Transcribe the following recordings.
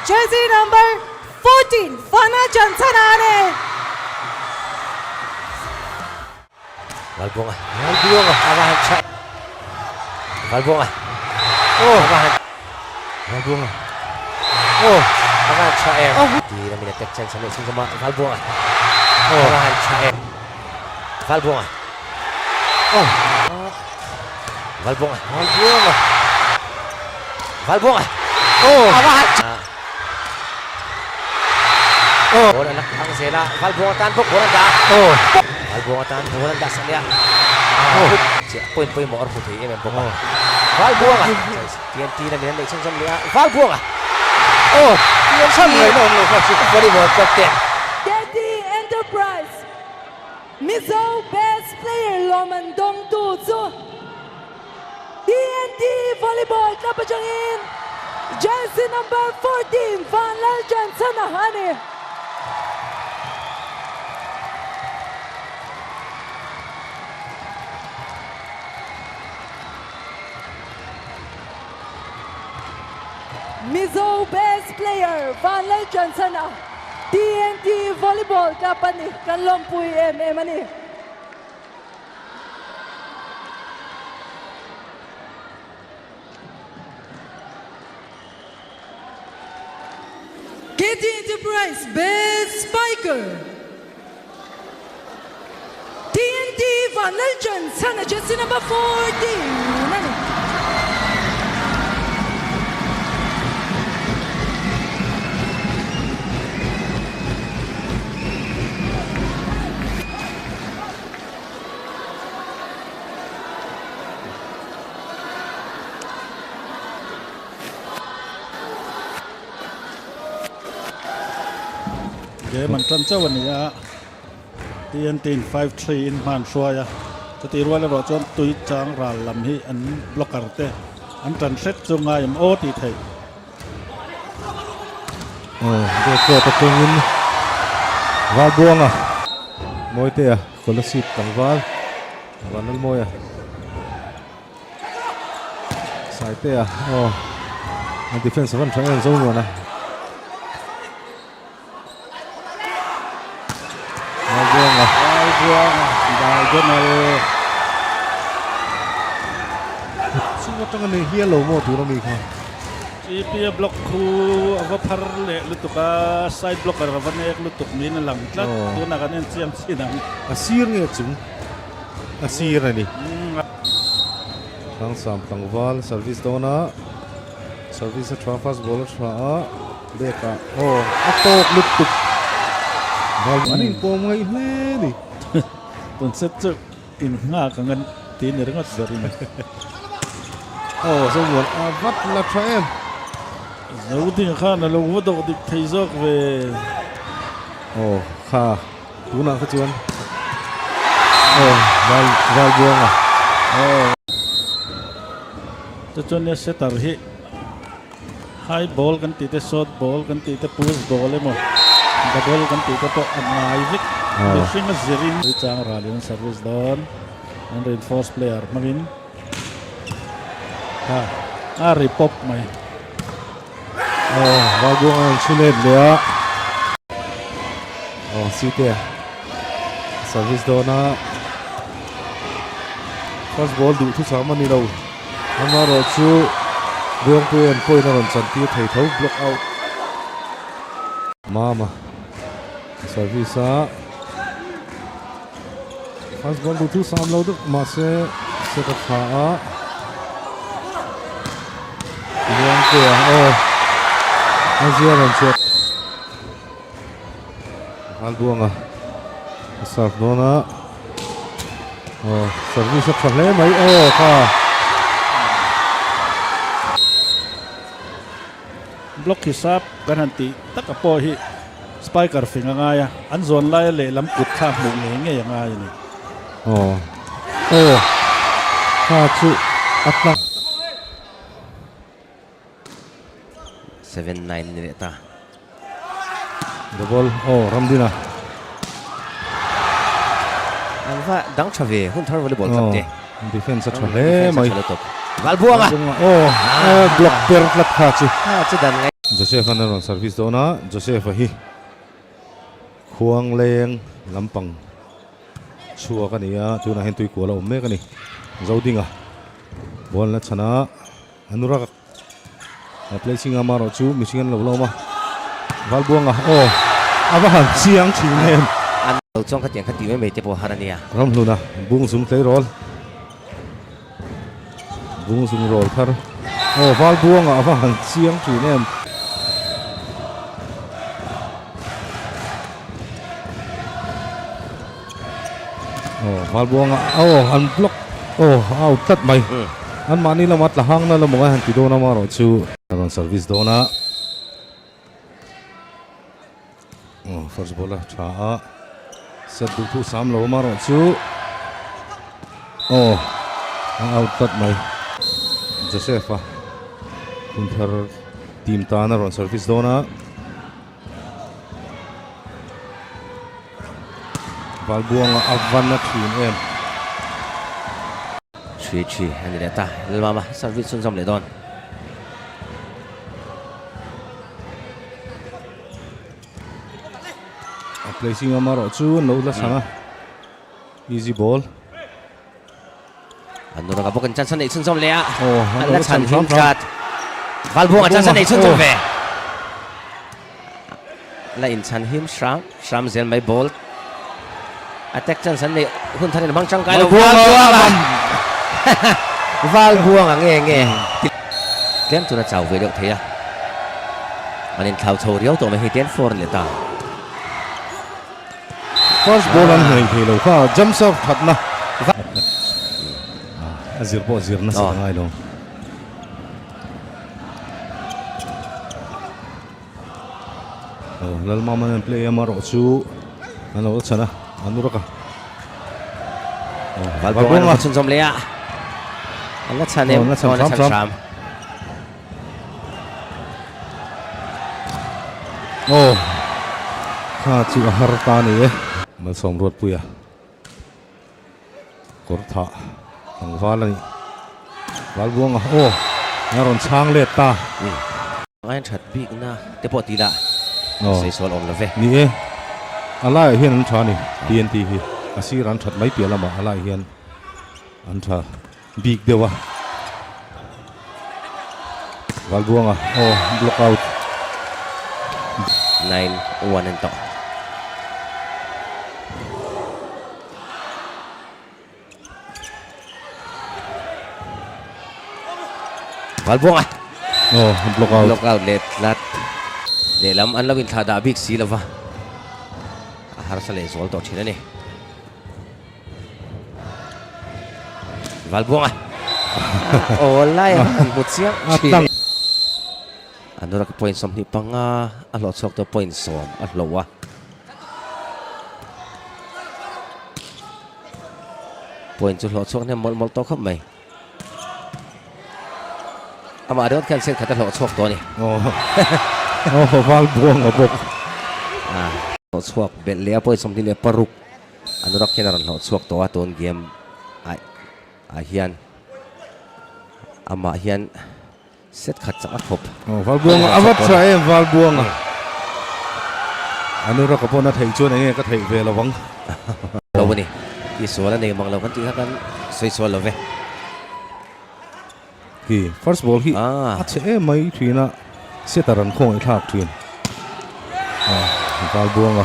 Jersey number 14 Fana Johnson a ni. Valbuanga Valbuanga a va han tha Valbuanga oh a va han Valbuanga oh a va han tha em ti lamin attack chance an neih chhung zawma Valbuanga oh a va han tha em Valbuanga oh Valbuanga Valbuanga Valbuanga oh a va han tha Oh. Ball an thang zel a, Valbuanga tan bawk ball an dah a. Oh. Valbuanga tan ball an dah sak leh a. Oh. Chiah point pawimawh a hmu thei em em bawk a. Valbuanga TNT lamin an neih chhunzawm leh a, Valbuanga. Oh. TNT volleyball club ten. TNT Enterprise Mizo Best Player lawmman dawngtu chu. TNT Volleyball Club atangin jersey number 14 Vanlalchanchana a ni. Mizo Best Player Vanlalchanchana TNT Volleyball Club a ni. Kan lawmpui em em a ni. KT Enterprise Best Spiker TNT Vanlalchan Chhana Jersey number 14 a ni. Game an tan chauh a ni a, TNT in 5-3 in hman hruai a, chutih rual erawh chuan tui chang ral lam hi an blocker te an tan hret chu ngai awm aw tih theih. Aw Dawtrawt atangin Valbuanga Mawitea Kolasib tlangval Vanlalmawia Saitea aw a defense a van tha em Zomuana Valbuanga Valbuanga diagonal Chung atanga nei hial lo maw tur ami kha. TP a block khu a va phar leh lutuk a, side blocker a va nek lutuk niin a lang tlat. Tunah kan en chiang chin ang. A sir nge chung? A sir a ni. Tlangsam tlangval service dawn a, service a tha fast ball a tha a, back ah aw a tawk lutuk. An inpawm ngaih hle a ni. Tun set chu In nghak ang an ti ni ringawt berin. Aw Zomuan a vat la tha em. Zodinga khan a lo va dawh dik thei zawk ve. Aw kha tunah kha chuan aw val Valbuanga. Aw chuchuan nia setter hi high ball kan tih te short ball kan tih te push ball emaw double kan tih te pawh a ngai vek mihring a zirin chang ralin an service dawn an reinforce player hmangin ha a ri pawp mai. Aw Valbuanga an chhu let leh a aw Site service dawn a first ball duh thusam a ni lo. Amaherawh chu Buangpuia'n point a rawn chantir thei tho block out. Mama service a first ball duh thu sam lo deuh mahse set a tha a. Buangpuia aw a zia rawn chhuak. Halbuanga a serve dawn a aw service a tha hle mai aw kha. Block hisap kan han tih tak a pawh hi spiker fing a ngai a, an zawn laia lehlam kut kha hmuh ngei ngei a ngai a ni. Aw aw kha chu a tlak. 7-9 ni leh ta. The ball aw Ramdina. An va dang tha ve hun thar volleyball club te. Defense a tha hle mai. Valbuanga. Aw block per tlat kha chu. Ha chu dan ngai. Joseph an a rawn service dawn a, Joseph a hi khuang leng lampang chhuak a ni a, tunah hian tuikual a awm mek a ni. Zodinga ball la chhan a, Anurag a placing a amarawh chu mihring an lo la awm a, Valbuanga aw a va han chiang thin em. An lo chuang khatiang kha ti mai mai te pawh har a nia. Ramhluna bung zung tleirawl. Bung zung rawl thar. Aw Valbuanga a va han chiang thin em. Aw Valbuanga aw an block aw a out tlat mai. An mahni lama tla hang na lamawng a han ti dawn a marawh chu. A rawn service dawn a. Aw first ball a tha a set duh thu sam lo amarawh chu aw a out tlat mai Joseph a hun thar team tan a rawn service dawn a Valbuanga a van a thin em. Thri thri a ni leh ta Lalmama service chhunzawm leh dawn. A placing a marawh chu an lo la chang a easy ball an nuranga bawk in chance a neih chhunzawm leh a an la chhan him tlat Valbuanga chance a neih chhunzawm ve la in chhan him hram hram zel mai ball attack chance an neih hun thar in hmang tangkai lo Valbuanga Valbuanga nge nge tlem tuna chau ve deuh thei a an inthlau chho riau tawh mai hei 10-4 a ni leh ta. First ball an hnaih thei lo kha jump serve thatna a zir pawh zir nasa ta ngai lo. Lalmama nen play a marawh chu an lo chhan a, an ur a ka. Valbuanga a chhunzawm leh a, an la chhan em? Aw, an la chhan hram. Aw, kha chu a har ta ni e. Malsawm Ruatpuia kawr thah tlangval a nih. Valbuanga aw, a rawn chhang let ta. Ngain that bikna te pawh tih lah sawi sual awm lo ve. Ni e, a laiah hian an tha a ni, TNT hi a sir an that mai piah lamah a laiah hian an tha bik deuh a. Valbuanga aw block out. 9-1 an tawh. Valbuanga. Oh, block out. Block out leh tlat. Lehlam an lo inthlah dah bik si lova. A harsa leh zual tawh thin a ni. Valbuanga. Aw lai a han hmu chiang thin. Anurak point 25 a hlawh chhuak tawh point 10 a hlawh a. Point chu hlawh chhuak hnem mawlh mawlh tawh khawp mai. Amah ringawt khian set khat a hlawh chhuak tawh a ni. Aw Valbuanga bawk. Hlawh chhuak belh leh a point 26 Anurak hian a rawn hlawh chhuak tawh a tun game ah hian amah hian Set khat chak a khawp. Aw Valbuanga a va tha em Valbuanga. Anuraka pawn a theih chuan enge ka theih ve lo ang. Lo a ni. Ti sual a nei mang lo kan tih kha kan sawi sual lo ve. Hi first ball hi a chhe em mai thin a setter an khawngaih thlak thin. Valbuanga.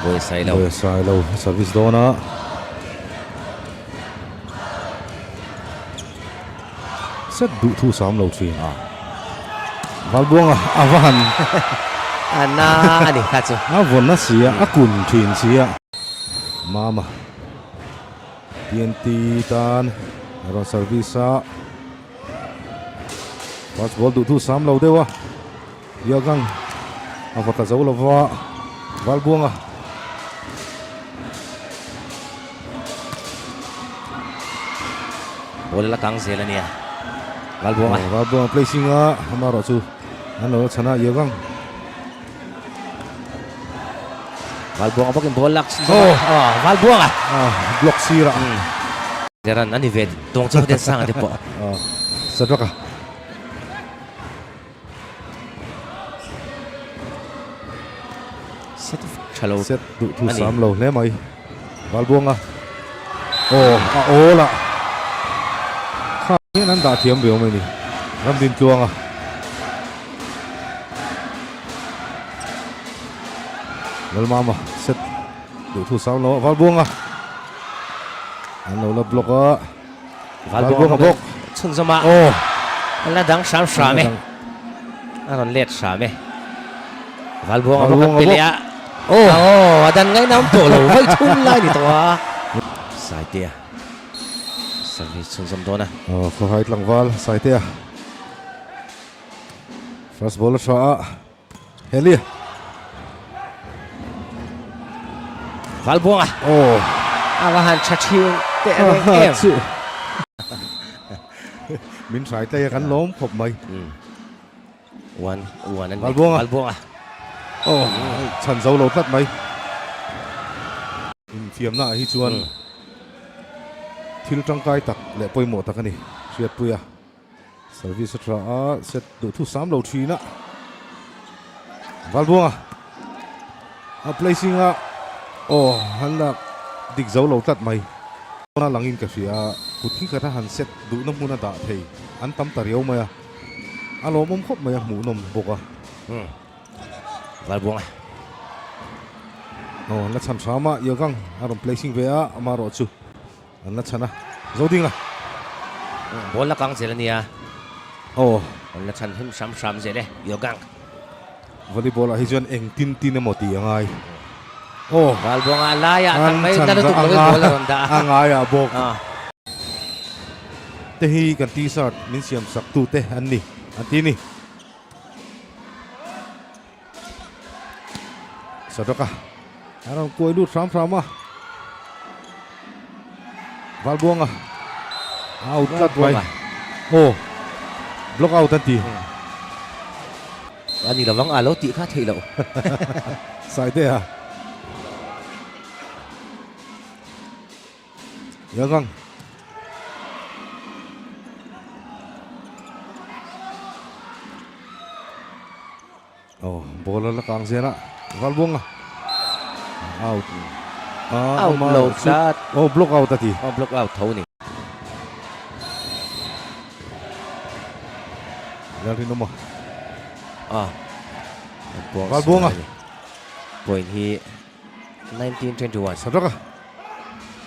Buaisai lo. Buaisai lo service dawn a. Set duh thu sam lo thin. Valbuanga a va han. A na a ni kha chu. A vawn na si a, a kun thin si a. Mama TNT tan a rawn service a. First ball duh thu sam lo deuh a. Yagang a va tla zo lo va, Valbuanga. Ball la kang zel a nia. Valbuanga. Valbuanga placing a, amarawh chu an lo la chhan a, Yagang. Valbuanga bawkin ball lak chhin zawk a, Valbuanga. Block sirah. Leran a ni ve tawng chu hotel sanga te pawh. Sadraka. Set tha lo. Set duh thu sam lo hle mai. Valbuanga. Aw a awl a. Kha hian an dah thiam ve awm a ni. Ramdin tluanga. Lalmama set duh thu sam lo Valbuanga. An lo la block a. Valbuanga bawk. Chhunzawm a. Aw. A la dang hram hram e. A rawn let hram e. Valbuanga bawk an pe leh a. Aw. Aw, a dan ngaihna awm tawh lo. Vawi thum lai ni tawh a. Saitea. Service chhunzawm dawn a. Aw, khawhai tlangval Saitea. First ball a tha a. Heli. Valbuanga. Oh. A va han tha thin teh reng em. Chu. Min hrai tlai a kan lawm khawp mai. One one an Valbuanga. Valbuanga. Oh, chhan zo lo tlat mai. Infiamna ah hi chuan thil tangkai tak leh pawimawh tak a ni. Hriatpuia. Service a tha a, set duh thu sam lo thin a. Valbuanga a placing a, aw han la dik zo lo tlat mai. A langin ka hria a, kut hi khat a han set duhna hmun a dah thei an tam ta riau mai a, a lawmawm khawp mai a hmuhnawm bawk a. Valbuanga. Aw an la chhan hram a, Yogang a rawn placing ve a, amaherawh chu. An la chhan a, zo ding a. Ball la kang zel a nia. Aw. An la chhan him hram hram zel e, Yogang. Volleyball ah hi chuan eng tin tin emaw tih a ngai. Aw. Valbuanga a lai ah tak mai na lutuk lovin ball a rawn dah a. A ngai ah bawk. Te hi kan t-shirt min siam sak tu te an ni, an ti ni. Sadaka a rawn kuai lut hram hram a, Valbuanga a out tlat mai. Aw, block out an ti. A ni lovang a lo tih kha theih loh. Saitea. Yagang. Oh, ball a la kang zel a. Valbuanga. Out. Ah, out lo tlat. Oh, block out a ti. Oh, block out tho ni. Lalrinawma. Ah. Valbuanga. Point hi 1921. Sadraka.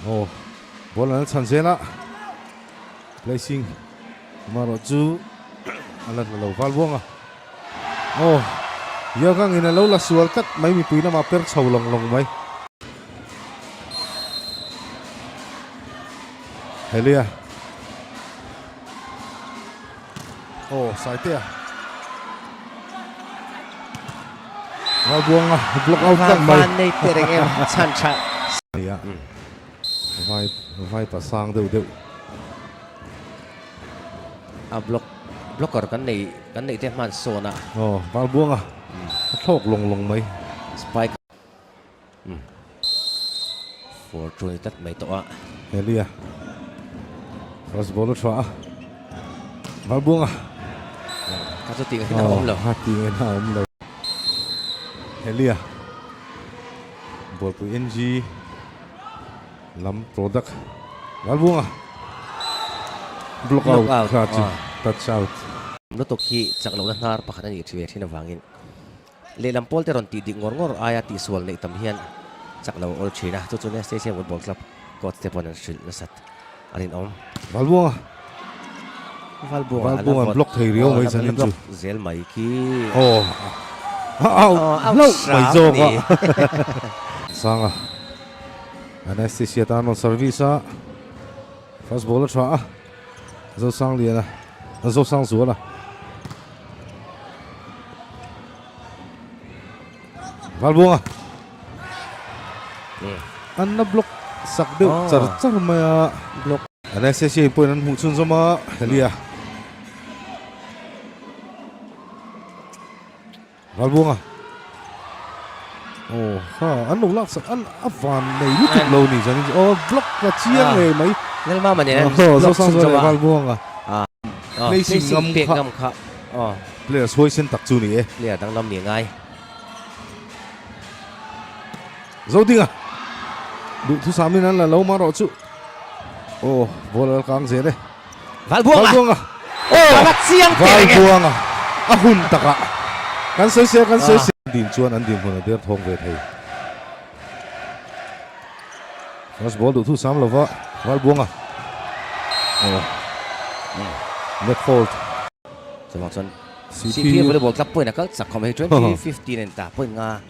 Oh, ball an chhan zel a. Placing amarawh chu a la lo val buang a. Oh, Yogang in a lo la sual tlat mai mipui lamah per chho lawng lawng mai. Helia. Aw Saitea Ralbuanga block out tlat mai. Van nei te reng em chhan tha. Nia vai vai pa sang deuh deuh. A block blocker kan nei kan neih te hman sawn a. Aw Ralbuanga a thlawk lawng lawng mai. Spike Fortune tlat mai tawh a. Helia first ball a tha a. Valbuanga. Ka chu tih ngaihna a awm lo. Ka tih ngaihna a awm lo. Helia Bualpui NG lam product Valbuanga block out kha chu touch out. Lutuk hi chak lohna hnar pakhat a nih ve thin avangin Lehlam pawl te rawn tih dik ngawr ngawr aia tihsual neih tam hian chak lo awl thin a, chu chu Anastasia Football Club coach te pawn an hrilh nasat a rinawm. Valbuanga Valbuanga Valbuanga an block thei riau mai zanin chu. Block zel mai khi. Aw a out hlauh mai zawk a. Sanga Anastasia tan rawn service a, first ball a tha a, Zosangliana Zosangzuala. Valbuanga an la block sak deuh char char mai a block an SSA pawhin an hmuh chhunzawm a Helia Valbuanga aw ha an lo lak sak an a van nei lutuk lo ni zanin aw block la chiang ngei mai. Lalmama nen an block chhun zawm a. Valbuanga. Placing ngam kha. Players huaisen tak chu ni e. Player danglam ni ngai. Zodinga. Duhthusamin an la lo mah rawh chu. Aw, ball a la kang zel e. Valbuanga. Valbuanga. Aw, a va chiang teh reng e. Valbuanga. A hun takah. Kan sawi se, kan sawi se. Din chuan an dinhmun a der thawng ve thei. First ball duh thu sam lova Valbuanga. Aw. Net fault. Chuvang chuan CP volleyball club pawhin a kal chak khawm hei 2015 in ta point nga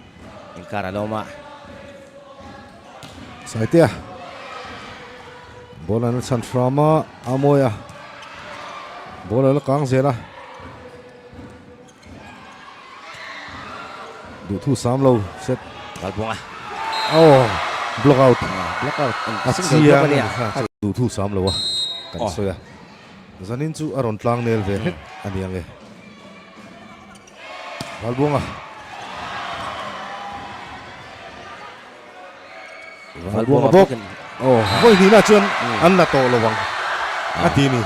inkar a lawm a. Saitea ball an chhan hram a, a mawi a, ball a la kang zel a, duhthu sam lo set. Valbuanga. Oh, block out. Block out. A chiang a ni kha duhthu sam lo a kan sawi a. Zanin chu a rawn tlang nel ve hlek a ni ang e. Valbuanga. Valbuanga bawk. Aw, vawi hnihna chuan an la tawh lo ang a ti ni.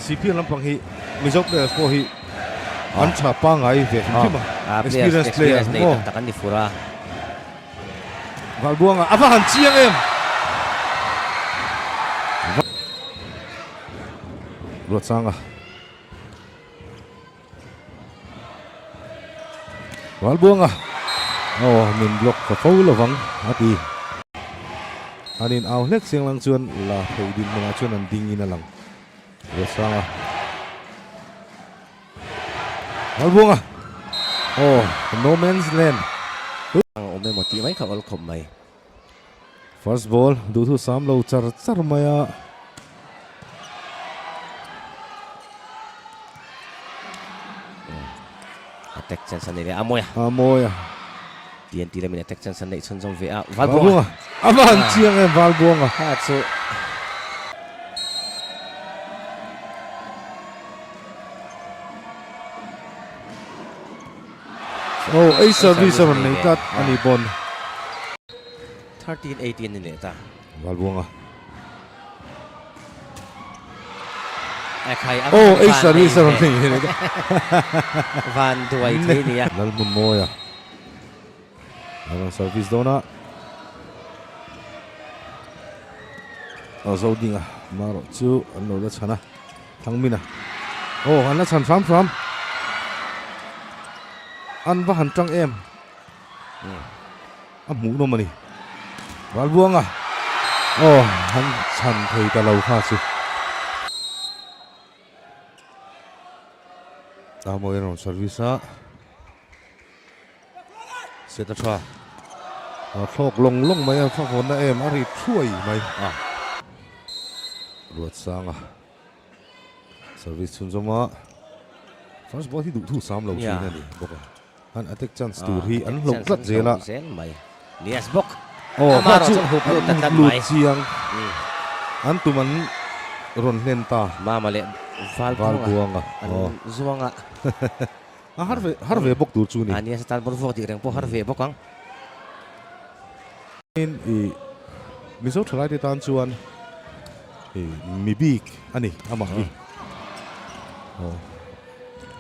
CPL lampang hi Mizo players pawh hi an tha pangngai ve hrim hrim a. Experience player nei tak tak an ni fur a. Valbuanga a va han chiang em! Ruatsanga. Valbuanga aw min block ka fo lovang a ti. An in au hlek chiang lang chuan la thei din hmunah chuan an ding in a lang. Ruatsanga Valbuanga aw no man's land. Ang awm emaw tih mai kha awl khawp mai. First ball duhthu sam lo char char mai a. Attack chance a nei leh a mawi a. A mawi a. TNT lamin attack chance an neih chhunzawm ve a. Valbuanga. A va han chiang em Valbuanga. Ha chu. Oh, ei service a rawn nei tlat a ni pawn. 13 18 ni leh ta. Valbuanga. Ekhai a Oh, ei service a rawn nei. Van duai thei nia. Lalhmunmawia. A rawn service dawn a. A zo ding a, marawh chu an lo la chhan a. Thangmina. Aw, an la chhan hram hram. An va han tang em. A hmuh nawm a ni. Ralbuanga. Aw, an chhan thei ta lo kha chu. Tamawi a rawn service a. Set a tha. A thlawk lawng lawng mai a, fakawnna em a ri thuai mai. A. Ruatsanga service chhunzawm a, first ball hi duh thu sam lo thin a ni bawk a. An attack chance tur hi an hlauh tlat zel a. Zel mai. Nias bawk. Aw, Ama kha chu erawh chuan hup lut ta tlat lut mai. chiang. An tum an rawn hlen ta. Mama leh Valbuanga Valbuanga. an zuang a. A har ve har ve bawk tur chu ni. A nia satan pawn vuak dik reng pawh har ve bawk ang. In i Mizo thalai te tan chuan i mi bik a ni amah hi. Aw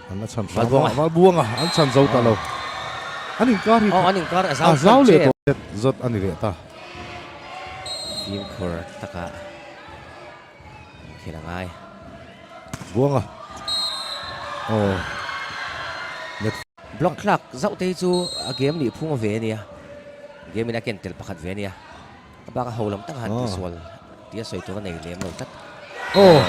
an la chhan hram a Valbuanga an chhan zo ta lo. An inkar hi Aw an inkar a zau a zau leh tawh zet zawt a ni leh ta. Fimkhur taka Thil a ngai. Buanga. Aw. Net. Block tlak zauh te hi chu a game nih phung ve a nia. Game in a ken tel pakhat ve a nia. A bak a ho lam tak a han tisual tia sawi tur a nei lem lo tlat. Aw.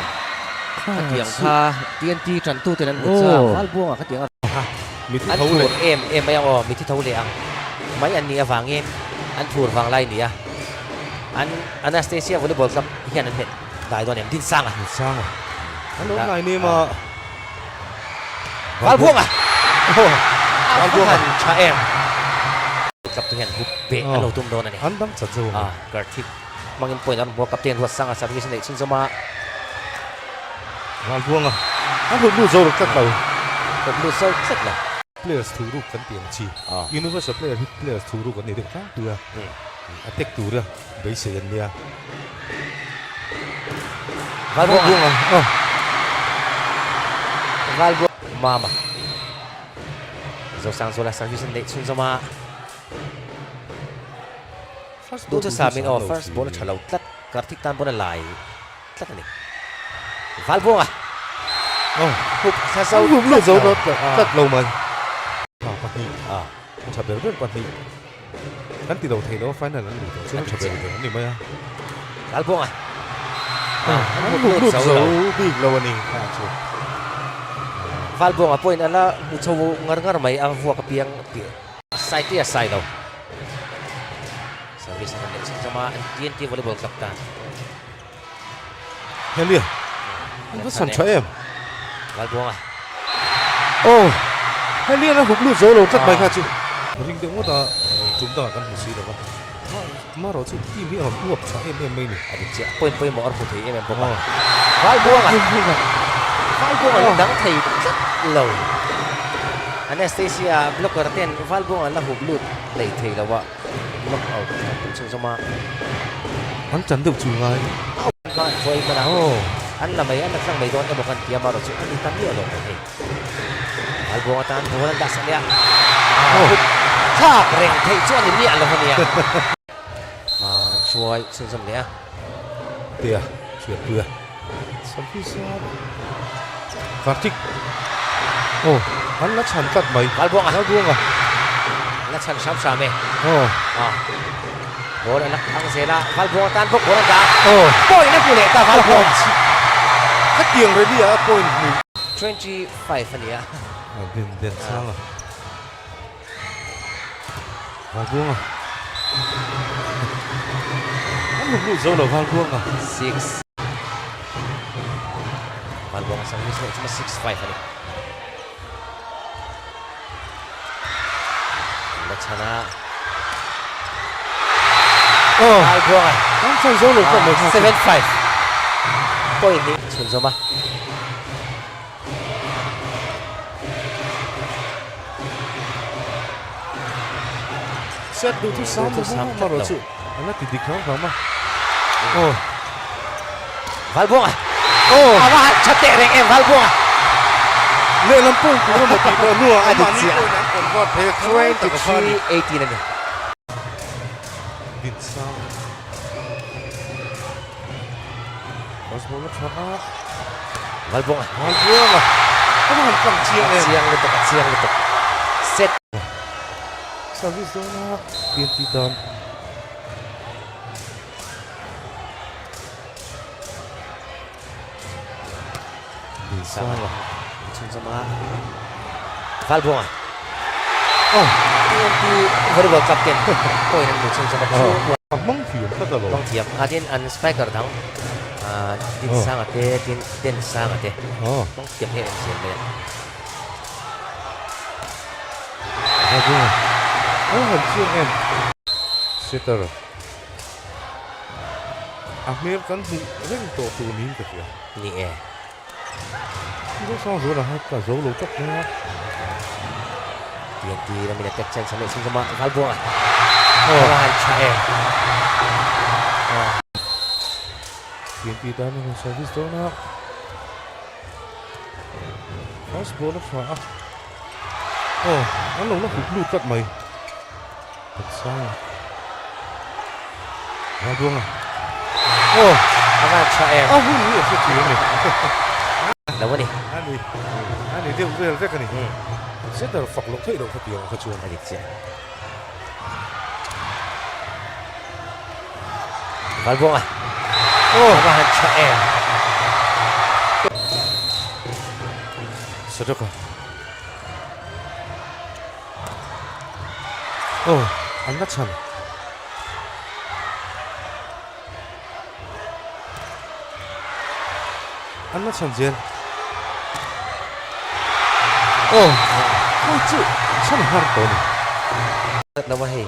Khatiang kha TNT tantu ten an hmu cha. Valbuanga khatiang a kha. Mithi An tho leh. phur em em mai ang aw, mithi tho leh ang mai an nih avangin an phur vang lai nia. An Anastasia volleyball club hian an hmet dai dawn em Dinsanga. Dinsanga. An lo ngai nem a. Valbuanga. Valbuanga han tha em. Club te hian hup beh an lo tum dawn a ni. An dang chat zo ang. Karthik hmangin point an hmu a, captain Ruatsanga service a neih chhunzawm a. Valbuanga an rawn lut zo tlat lo. Rawn lut zo tlat lo. Players thu ruk kan tih ang chi. Universal player hi players thu ruk an ni deuh tlangpui a. Attack tura beisei an nia. Valbuanga. Valbuanga. Mama. Zosangzuala service an neih chhunzawm a. Duh chu samin aw first ball a tha lo tlat. Karthik tan pawn a lai tlat a ni. Valbuanga. Hup thla zo tlat lo mai. Pahnih. Tha ber ber pahnih. Kan ti lo thei lo a final an luh tawh chuan tha ber ber an ni mai a. Lalbuanga. An hmu lut zo bik lo a ni kha chu. Valbuanga pawhin a la hmu chho ngar ngar mai a vuak apiang tih sai tih a sai lo. Service an neih chhan chama an TNT Volleyball Club tan. Helia, an va chhan tha em? Valbuanga. Aw, Helia a hup lut zo lo tlat mai kha chu. Ring deuh ngawt a, tum dangah kan hmu si lo va. Marawh chu team hi a rawn uap tha em em mai ni. A dik chiah, point pawimawh a rawn hmu thei em em bawk a. Valbuanga! Valbuanga la dang thei tlat lo. Anastasia blocker ten Valbuanga la hup lut hlei thei lo a. Block out kan tum chhung zawm a. An chan deuh chu ngai. An vawi hman a. An la mai, an la tlang mai dawn emaw kan ti a, marawh chu a ni ta miah lo mai hei. Valbuang atan ball an dah sak leh a. Kut thlak reng theih chu a ni miah lo a nia. Hma an hruai chhunzawm leh a. Tea thianpui a. Service a Karthik aw an la chhan tlat mai. Valbuanga. Valbuanga. An la chhan hram hram e. Aw. Aw. Ball an la thang zel a, Valbuanga tan bawk ball an dah a. Aw. Point a hmu leh ta Valbuanga. Khatiang ready a point hmu. 25 a ni a. A din den chang a. Valbuanga. An hmu lut zo lo Valbuanga. 6. Valbuanga service leh chuma 6-5 a ni. La chhana. Oh. Valbuanga. An chan zo lo tlat mai. 7-5. Point ni chhun zawm a. Set duh chu sam lo marawh chu an la ti dik hlauh hlauh a. Aw. Valbuanga. Aw. A va han tha teh reng em Valbuanga. Lehlam point tur emaw tih pawh hnuah a mahni point an convert thei a khawngaih tak a kha a ni. 23-18 a ni. Dinsang. Pasball a tha a. Valbuanga. Valbuanga. A va han tlang chiang em. Chiang lutuk a chiang lutuk. Set. Service dawn a TNT tan. Dinsanga. Chhunzawm a. Valbuanga. Oh. TNT volleyball club ten point an hmu chhunzawm a. A hmang thiam tlat alawm. Hmang thiam. A tin an spiker dang Dinsanga te tin Densanga te hmang thiam em em zel mai a. Valbuanga. A han chiang em. Setter. A hmel kan hmuh reng tawh tur niin ka hria. Ni e. Zo sang zual a ka zo lo tak mai a. TNT lamin attack chance an neih chhung zawm a, Valbuanga. A va han tha em. TNT tan a rawn service dawn a. First ball a tha a. Aw, an lo la hup lut tlat mai. Patsanga. Valbuanga. Aw! A van tha em. A hun hi a hre thin a ni. Lo a ni. A ni. A ni deuh vel vek a ni. Setter fak loh theih loh kha tiang kha chuan. A dik chiah. Valbuanga. Aw! A va han tha em. Sadaka. Aw, an la chhan. An la chhan zel. Aw, hei chu chhan har tawh a ni. Zat lo a hei.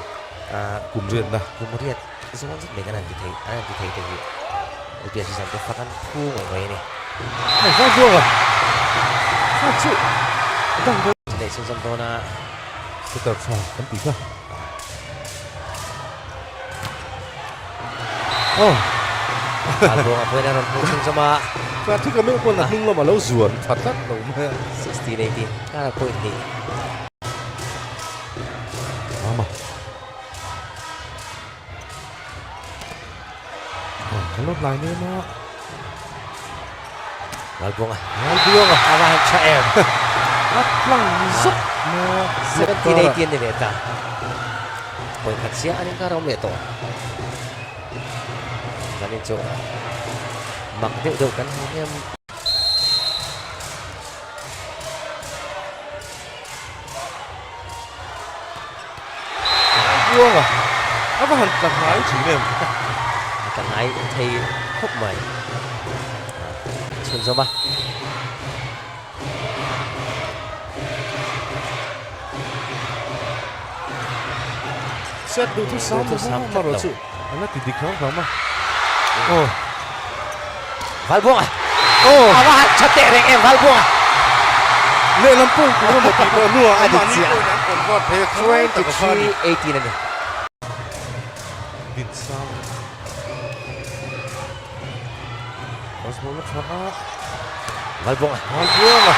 Kum riatna. Kum riat zawn zet mai kan han ti thei, an han ti thei te hi. Lpian Sisam te fak an phu ngawih ngawih a ni. Hei va buang a, kha chu dang dawn. Chuleh chhunzawm dawn a. Setter tha kan tih kha. Aw. Valbuanga pawhin a rawn hmuh chhunzawm a. Karthika meuh pawn a hnung lamah lo zuan tha tlat lo mai a. 16 18 kara point hnih. Mama. Kan lo tlai nem a. Valbuanga. Valbuanga. A va han tha em. A tlang zuk mai a. 17 18 ni leh ta. Point khat chiah an inkar a awm leh tawh. Zanin chu mak deuh deuh kan hmu hian Buanga a va han tla hnai thin em? A tla hnai thei khawp mai. Chhunzawm a. Set duh thu sam lo marawh chu an la ti dik hlauh hlauh a. Aw. Valbuanga. Aw. A va han tha teh reng em Valbuanga. Lehlam pawh tur emaw tih pawh hnuah a mahni pawhin an convert thei a khawngaih tak a kha a ni. 23-18 a ni. Dinsang. Osborne a tha a. Valbuanga. Valbuanga.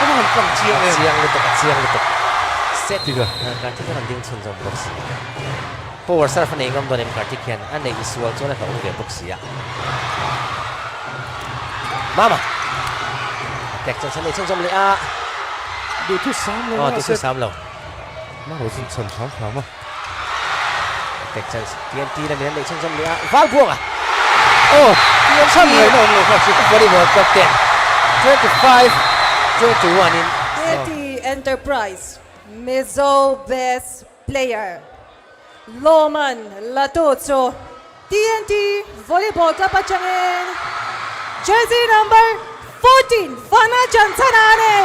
A va han tlang chiang em. A chiang lutuk, a chiang lutuk. Set. Tika. Karthik a rawn ding chhun zawm bawk si. Power surf a nei ngam dawn em Karthik hian a neih sual chuan a hlauh ve bawk si a. Mama. Attack chuan san nei chhun zawm leh a. Duhthu sam lo. Aw, duhthu sam lo. Mama chu chhan hram hram a. Attack chance TNT lamin an neih chhunzawm leh a, Valbuanga! Aw, chhan ngaihna awm lo kha chu. Volleyball club ten 25 21 in. TNT Enterprise Mizo Best Player Lawman Latu chu TNT Volleyball Club atangin jersey number 14 Vana Chanchana a ni.